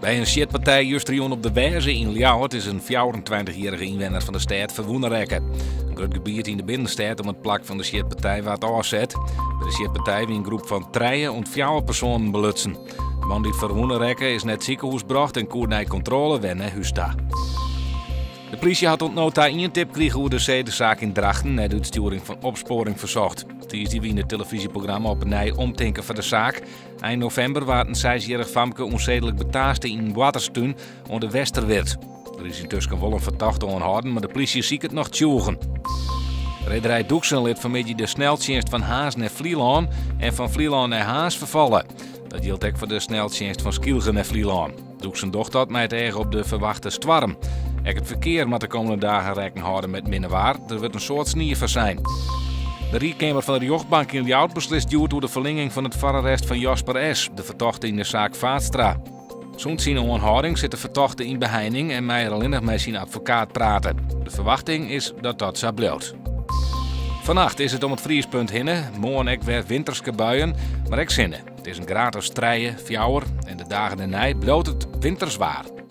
By in sjitpartij justerjûn op de Wêze yn Ljouwert is in 24-jierrige ynwenner fan de stêd ferwûne rekke. In grut gebiet yn de binnenstêd om it plak fan de sjitpartij waard ôfset. By de sjitpartij wie in groep fan trije oant fjouwer persoanen belutsen. De man dy't ferwûne rekke is nei it sikehûs brocht en koe nei kontrôle wer nei hús ta. De plysje hat oant no ta ien tip krige oer de sedesaak yn Drachten nei de útstjoering fan Opsporing Verzocht. Tiisdei wie yn it telefyzjeprogramma op 'e nij omtinken foar de saak. Ein novimber waard in seisjierrich famke ûnseedlik betaaste yn in boarterstún oan de Westerwird. Der is yntusken wol in fertochte oanhâlden, mar de plysje siket noch tsjûgen. Rederij Doeksen lit fanmiddei de sneltsjinst fan Harns nei Flylân en fan Flylân nei Harns ferfalle. Dat jildt ek foar de sneltsjinst fan Skylge nei Flylân. Doeksen docht dat mei it each op de ferwachte stoarm. Ek it ferkear moat de kommende dagen rekken hâlde met minne waar. Der wurdt in soad snie foarsein. De riedkeamer fan de rjochtbank yn Ljouwert beslist hjoed oer de ferlinging fan it foararrest fan Jasper S., de fertochte yn de saak Vaatstra. Sûnt syn oanhâlding sit de fertochte yn beheining en mei er allinnich mei syn advokaat prate. De ferwachting is dat dat sa bliuwt. Fannacht is it om it friespunt hinne, moarn ek wer winterske buien, mar ek sinne. It is in graad as trije, fjouwer en de dagen dêrnei bliuwt it winters waar.